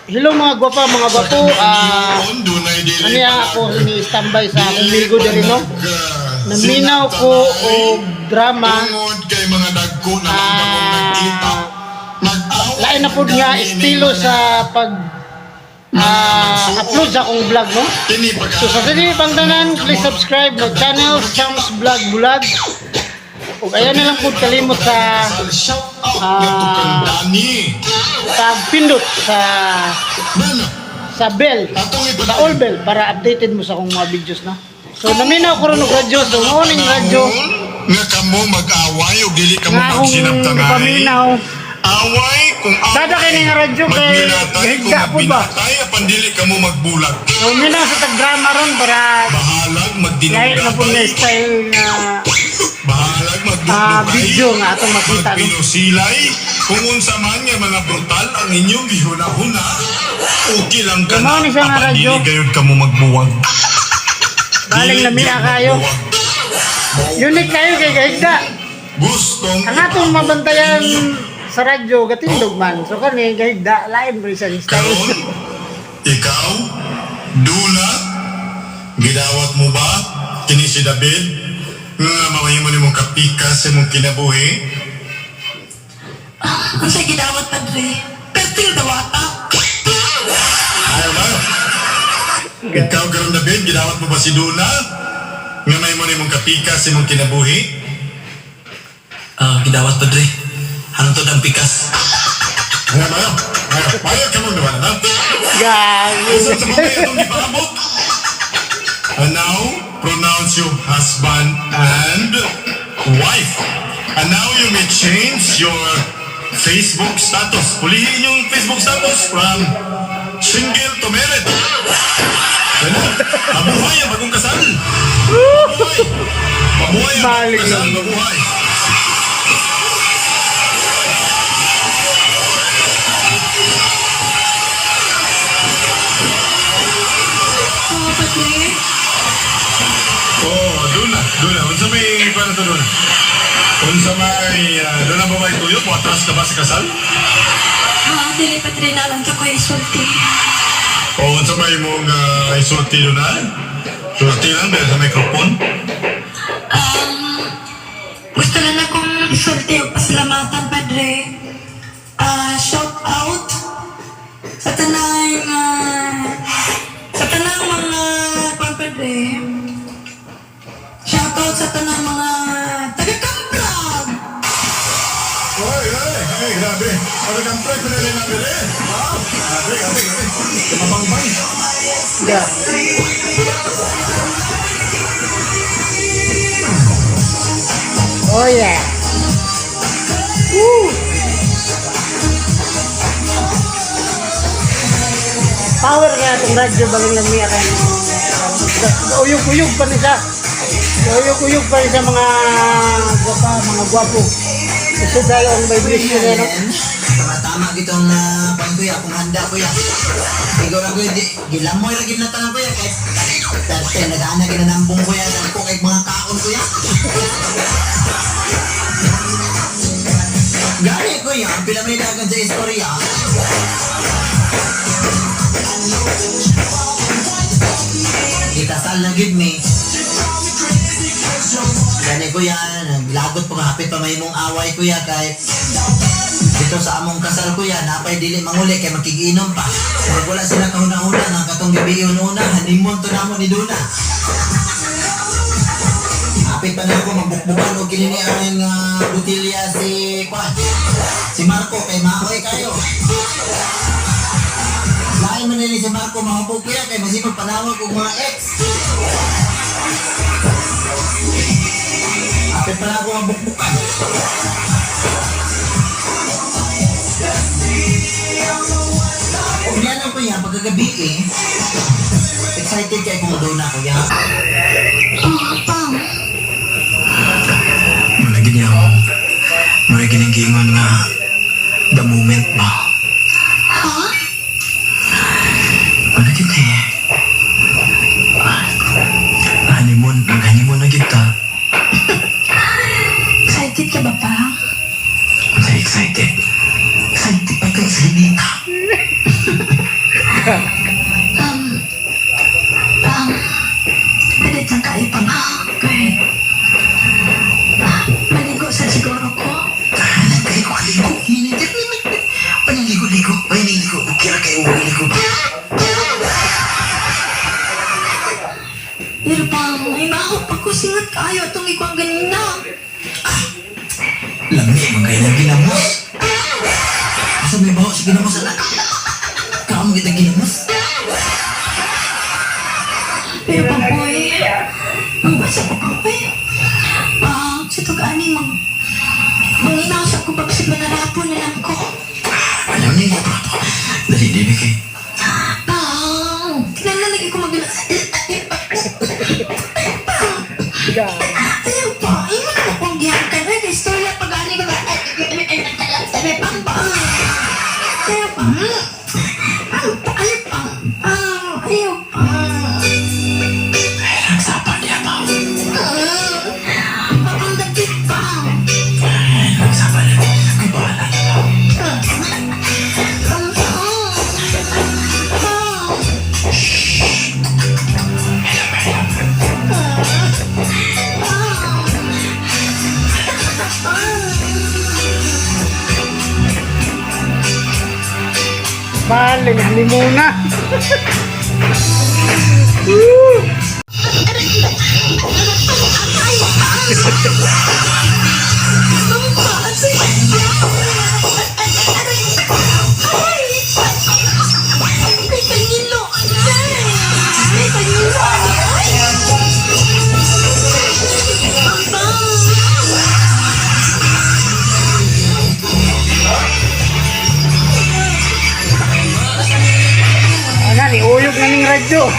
Hello mga gwapa, mga gwapo. Sa dunay dili Ano ya ako ni standby sa akong migo diri, no. Naminaw ko og drama. Tungod kay mga dagko na lang kamong nagkita. Nag-away Lain na pud nga kami estilo ning sa pag upload sa akong vlog, no. Kini pag So sa dili pang tanan, please subscribe my channel, Chams Vlog Bulag. Ug ayaw na lang pud kalimot sa Shout out ngadto kang Dani. pagpindot sa Nana, sa bell, atong sa all bell para updated mo sa akong mga videos, no. So naminaw ko ron og radyo, so mao ning radyo Nga kamo mag-away o dili kamo nga akong magsinabtangay. paminaw. Away kung away. Sada kay ning radyo kay Magminatay kung gahigda po ba? magminatay, apan dili kamo magbulag. So minaw sa tag-drama ron para Bahalag lahi na po nga magdinugdakay. style nga Bahalag magdugdugay. video nga atong makita, no. Magpinusilay. Kung unsa man nga mga brutal ang inyong gihuna-huna, okay lang ka Mao ni siya nga apan radyo. dili gayud kamo magbuwag. Baling Dili lami gyud kayo. magbuwag. Unique kayo kay gahigda. Gustong Ang atong ipaabot mabantayan ninyo. sa radyo gatindog man. So kani gahigda lain ba siya style. Karon, ikaw, Duna, gidawat mo ba kini si David nga mamahimo nimong kapikas sa imong kinabuhi? Ang sa gidawat, padre. Pertil dawata. Ayaw ba? Ikaw karon David, gidawat mo ba si Duna nga mahimo nimong kapikas sa imong kinabuhi? Ah, gidawat, padre. Hangtod ang pikas. Ayaw ba? Ayaw, ayaw ka mong naman, ha? Gagi. Usa sa mga itong gipaabot. And now, pronounce your husband and wife. And now you may change your Facebook status. Pulihin yung Facebook status from single to married. Ganun. Mabuhay ang bagong kasal. Mabuhay. Mabuhay ang bagong Balik kasal. lang. Mabuhay. Oo, padre. Oh, doon na, doon na. Unsa may kuan to doon? Unsa may doon na ba may tuyo? Muatras ka ba sa kasal? Ha, dili, padre, na lang ko isulti. O unsa may imong isulti doon na? Sulti lang dahil sa microphone. Gusto lang akong isulti o pasalamatan, padre. Shout out sa tanang mga kuan, padre. Shout out sa tanang mga taga-Kamprag. Oy, oy, ay, grabe. Ano kang pre, pinili na bili? Ha? Grabe, grabe, grabe. Mabangbang. Yeah. Oh yeah. Woo! Power kaya itong radyo baling lami kay uyog-uyog pa ni siya. Uyog-uyog pa ni siya, mga gwapa, mga gwapo. Gusto tayo ang vibration niya, no? Tama-tama gitong uh, kuya, kung handa kuya. Siguro kuya, di, gilamoy ra gid na tanan kuya kay Perte, nag-ana ginanambong kuya, nagpo kay mga kaon kuya. Gani kuya, pila may dagan sa istorya. Ikasal na gid mi. Gani kuya, naglagot pa hapit pa may mong away kuya kay dito sa among kasal kuya, napay dili manguli kay makigiinom pa. Murag wala sila kahuna-huna nga katong gabi una, honeymoon to namo ni Duna. Hapit pa na ako magbukbukan og kini ni ang botilya si Kwan. Si Marco kay maoy kayo. Lain man nila si Marco mahubog kuya kay masipag panawag og mga ex. Hapit pa na ako magbukbukan. Kung yan ang kuya, pagkagabi eh, excited kay kung doon na kuya. Oh, pang. Muna gini ang, muna gini giingon nga, the moment ba? Ha? Muna gini eh. Honeymoon, mag-honeymoon na kita. Excited ka ba, pa? I'm so excited. Excited pa kay Sinita. Pang, pilit lang kayo pang kay, ah, maligo sa siguro ko. Tahanan kayo ko kaligo. Paniligo-ligo. Paniligo. Kira kayo ligo. Pero pang, ay maho pa ko singat kayo itong ikuang ganina. Lami man kayo ng ginamos. Asa may baho sa ginamos anak? Kaamo kita ginamos? Pero pang boy, ang basa ko pang boy. Pang, sa tug-ani mag, manginaw sa ko pag manarapo na lang ko. Alam niyo mo prato. Dali dili kay. Pang, kinahanglan lagi ko mag. Ayaw pa, imo na akong gihakan. Ay, kay istorya pag ani ko. Sabi pang pa. Ayaw pa. Ayaw pa. Ayaw pa. Ay, nagsapa niya ba? Ang dagit pa. Ay, nagsapa niya. Ay, bahala na ba? Hello, hello. Baling limuna. May pangilo! May pangilo! Ana ni uyog na ning radyo.